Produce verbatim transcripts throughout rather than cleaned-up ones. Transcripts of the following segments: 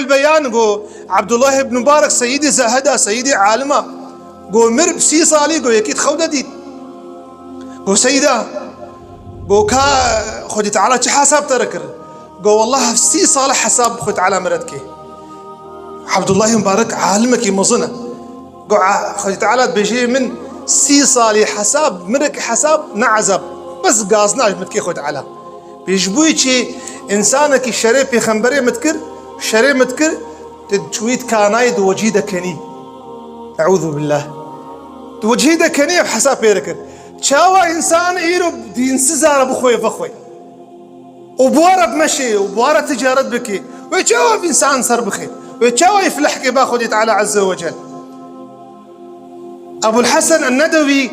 Beyan go, Abdullah ibn Mubarak, Seyyidê Zahida, Seyyidê Alima, go mir bi sî salî, go yekî di xew de dît. Go Seyda, go ka Xwedê Teala çi hesab te re kir? Go wallah sî sal hesab Xwedê Teala min re dike. Abdullah Mubarak alimekî mezin e. Go a-, Xwedê Teala dibêje min sî salî hesab, min re ki hesab ne ezab. Bes gazina ji min dike Xwedê Teala. Pêşbûyî çi, însanekî şerê pêxemberê min dikir, şerê min dikir, tu çûyî dikanayê di wecî de kenî. Eûzûbillah. Di wecî de kenî ev hesab pê re kir. Çawa însan îro dînsiz a re bixwe vexwe? Û bi wa re bimeşê, û bi wa re ticaret bike. Wê çawa ev însan ser bixe? Wê çawa îfleh ke ba Xwedê Teala Azze ve Cel? Ebul Hesen en-Nedewî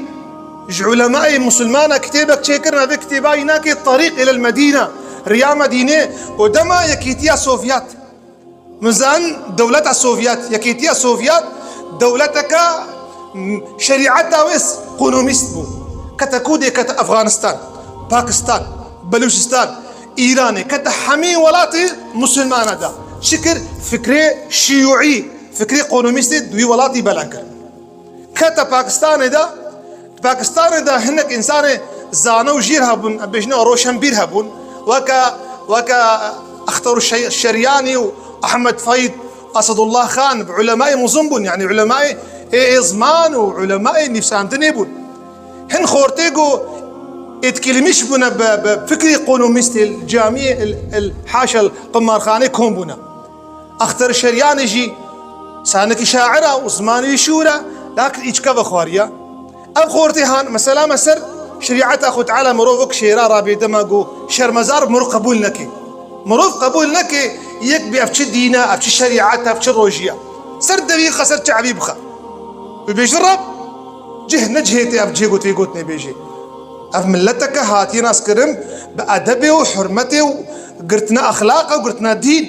ji ulemayê musulmana kitêbek çêkirine, vê kitêba wî nake Tarîq ilel Medîne, Riya Medînê, û dema Yekîtiya Sovyet, min zan dewleta Sovyet, Yekîtiya Sovyet, dewleteke, m, şerîeta wê s-, konomîst bû. Kete ku dê kete Afganistan, Pakistan, Belûçistan, Îranê, kete hemî welatê musulmana de. Çi kir? Fikrê şiyûî, fikrê konomîstê di wî welatî bela kir. Kete Pakistanê de, Pakistanê de hinek însanê zane û jîr hebûn, em bêjine roşenbîr hebûn, weke, weke Exter Şe-, Şeryanî û Ahmed Faîd, Asedullah Xan, bi ulemayê muzin bûn, yanî ulemayê ê, ê ziman û ulemayê nivîsandinê bûn. Hin xortê ku êtkilîmîş bûne bi, bi fikrê konomîstê, camiyê, el, el, haşel qimarxanê kom bûne. Exter Şeryanî jî sanekî şair e û zimanî wî şûr e, lakin îçke vexwariye. Ev xortê han, mesela me ser şerîeta Xwe Teala mirov wek şêra rabê dema got, şermezar mirov qebûl neke. Mirov qebûl neke, yek bê ev çi dîn e, ev çi şerîet e, ev çi rojî ye. Ser devî xwe ser çavî bixe. Wî bêje Rab, cih ne cihê te ev cihê got vê gotinê bêje. Ev mileteke hatiye naskirin bi edebê û hurmetê û girtina exlaq û girtina dîn.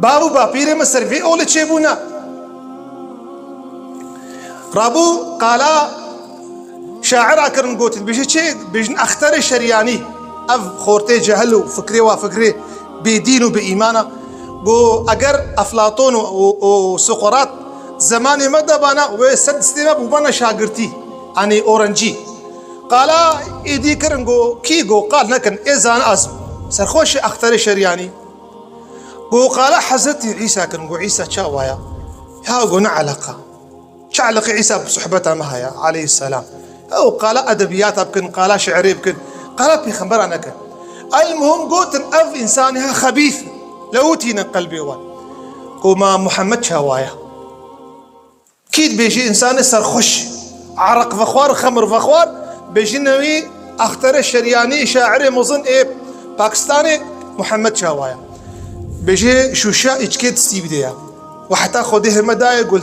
Bav û bapîrê me ser vê olê çêbûne. Rabû qala şaira kirin gotin, bêje çê? Bêjin Exterê Şeryanî. Ev xortê cehil û fikrê wa fikrê bêdîn û bêîman e. Got, eger Eflaton û, û, û Sokrat zemanê me de bana, wê ser distê me bûbana şagirtî, anî orencî. Qala êdî kirin, got, kî got, qal nekin, ê zana ez im. Serxweş e Exterê Şeryanî. Got, qala Hezretî Îsa kirin, got, Îsa çawa ya? Ya got, ne eleqa. Çi eleqê Îsa bi sohbeta me heye, aleyhisselam? Ew qala edebiyata bikin, qala şiirê bikin, qala pêxembera nekin. Elmuhim gotin, ev însanê he xebîth, lewitîne qelbê wan. Got, ma Muhammed çawa ya? Kî dibêjî însanê serxweş, ereq vexwar, xemir vexwar, bêjîne wî Exterê Şeryanî, şairê mezin ê Pakistanê, Muhammed çawa ya? Bêjê şûşa îçkê distî bidê ya. Û heta Xwedê heme daye gul